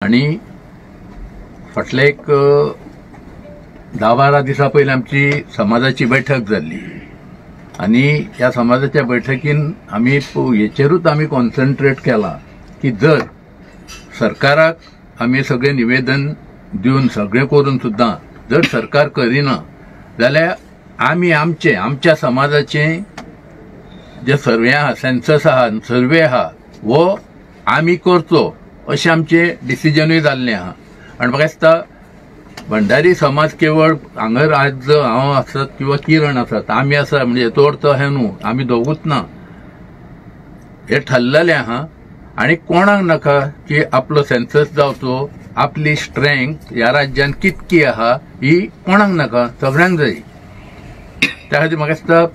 आनी फाटले एक 10-12 दिसां पयलीं आमची समाजाची बैठक जाल्ली आनी ह्या समाजाच्या बैठकीन आमी हेचेरूच आमी कॉन्सन्ट्रेट केला की जर सरकाराक आमी सगळें निवेदन दिवन सगळें करून सुद्दां जर सरकार करिना जाल्यार आमी आमचे आमच्या समाजाचें जे सर्वे आहा, सेन्सस आहा, सर्वे आहा हो आमी करचो अशें आमचें डिसिजनूय जाल्लें आहा. आनी म्हाका दिसता भंडारी समाज केवळ हांगर आज हांव आसत किंवा किरण आसत आमी आसा म्हणजे हेचो अर्थ अहें न्हू, आमी दोगूच ना, हें ठरलेलें आहा. आनी कोणाक नाका की आपलो सेन्सस जावचो, आपली स्ट्रेंथ ह्या राज्यान कितकी आहा ही कोणाक नाका, सगळ्यांक जाय. त्या खातीर म्हाका दिसता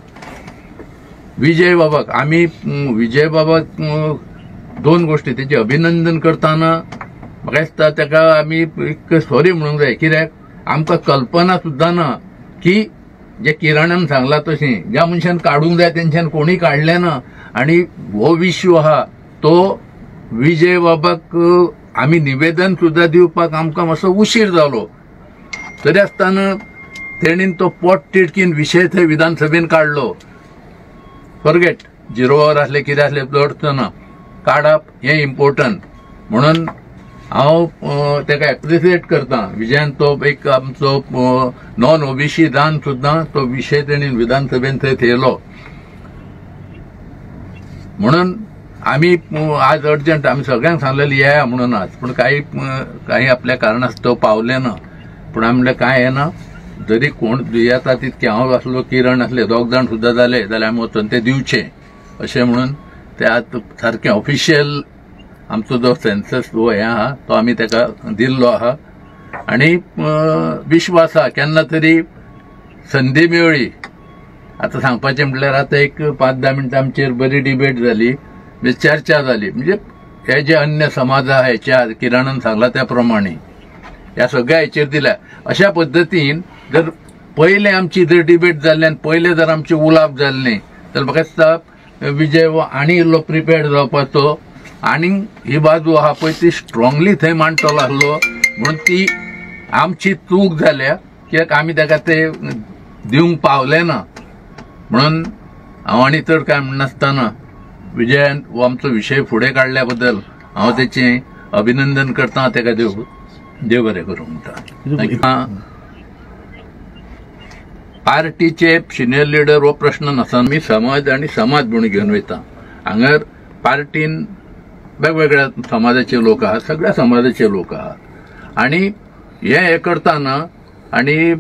विजय बाबाक आमी विजय बाबाक दोन गोश्टी तेचें अभिनंदन करतना म्हाका दिसता ताका आमी एक सॉरी म्हणूंक जाय, कित्याक आमकां कल्पना सुद्दां ना की जे किरणान सांगलां तशें ज्या मनशान काडूंक जाय तेंच्यान कोणी काडलें ना. आनी हो विश्व आहा तो विजय बाबाक आमी निवेदन सुद्दां दिवपाक आमकां मातसो उशीर जालो, तरी आसतना तेणीन तो पोट तिडकीन विशय थंय विधानसभेन काडलो. फॉरगेट झिरोवर आसलें कितें आसलें अर्थ ना, काडप हें इम्पोर्टंट म्हणून हांव ताका एप्रिसिएट करता. विजयान तो एक आमचो नॉन ओबीसी जावन सुद्दां तो विशय तेणी विधानसभेन थंय थेयलो. म्हणून आमी आज अर्जंट आमी सगळ्यांक सांगलेलें येया म्हणून आज, पूण काही काही आपल्या कारणास्तव पावले ना. पूण आमी म्हणलें कांय येना, जरी कोण येता तितकें हांव आसलो किरण आसले दोग जाण सुद्दां जाले जाल्यार आमी वचून ते दिवचे अशें म्हणून ते आज सारकें ऑफिशियल आमचो जो सेन्सस हो हें आहा तो आमी ताका दिल्लो आहा. आनी विश्वास आहा केन्ना तरी संदी मेळ्ळी. आतां सांगपाचें म्हटल्यार आतां एक 5-10 मिनटां आमचेर बरी डिबेट जाली, म्हणजे चर्चा जाली, म्हणजे हे जे अन्य समाज आहा हेच्या किरणान सांगला त्या प्रमाणे ह्या सगळ्या हेचेर दिल्या. अशा पद्दतीन जर पयलें आमची जर डिबेट जाल्ली आनी पयलें जर आमचें उलोवप जाल्लें जाल्यार म्हाका दिसता विजय हो आनी इल्लो प्रिपेर्ड जावपाचो आनी ही बाजू आहा पळय ती स्ट्रॉंगली थंय मांडटलो आसलो. म्हणून ती आमची चूक जाल्या कित्याक आमी ताका ते दिवंक पावले ना. म्हणून हांव आनी चड कांय म्हणनासतना विजयान हो आमचो विशय फुडें काडल्या बद्दल हांव तेचें अभिनंदन करता, ताका देव देव बरें करूं म्हणटा. पार्टीचे सिनियर लिडर हो प्रश्न नासता, आमी समाज आनी समाज म्हणून घेवन वयता. हांगर पार्टीन वेगवेगळ्या समाजाचे लोक आहात, सगळ्या समाजाचे लोक आहात आनी हे करतना आनी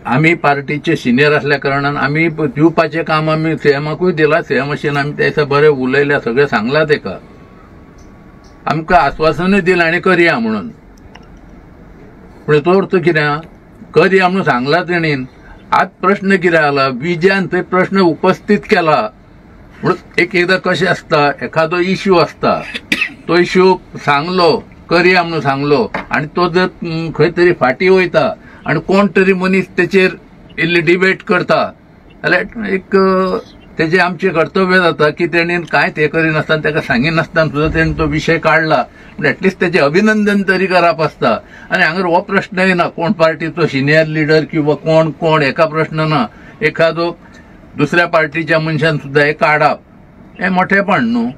आमी पार्टीचे सिनियर आसल्या कारणान आमी दिवपाचें काम आमी सीएमाकूय दिलां, सीएम अशें आमी त्या दिसा बरें उलयल्या, सगळें सांगलां ताका, आमकां आस्वासनूय दिलां आनी करया म्हणून. पूण हेचो अर्थ कितें, करया म्हणून सांगलां तेणीन. आज प्रश्न कितें जाला, विजयान थंय प्रश्न उपस्थीत केला. म्हणून एक एकदां कशें आसता, एखादो इश्यू आसता तो इश्यू सांगलो करया म्हणून सांगलो आनी तो जर खंय तरी फाटीं वयता आनी कोण तरी मनीस तेचेर इल्ली डिबेट करता जाल्यार एक तेजें आमचें कर्तव्य जाता की तेणेन कांयच हें करिनासतना ताका सांगिनासतना सुद्दां तेणें तो विशय काडला पूण एटलिस्ट तेजें अभिनंदन तरी करप आसता. आनी हांगर हो प्रश्न येना कोण पार्टीचो सिनियर लिडर किंवा कोण कोण हेका प्रश्न ना, एखादो दुसऱ्या पार्टीच्या मनशान सुद्दां हें काडप हें मोठेपण न्हू.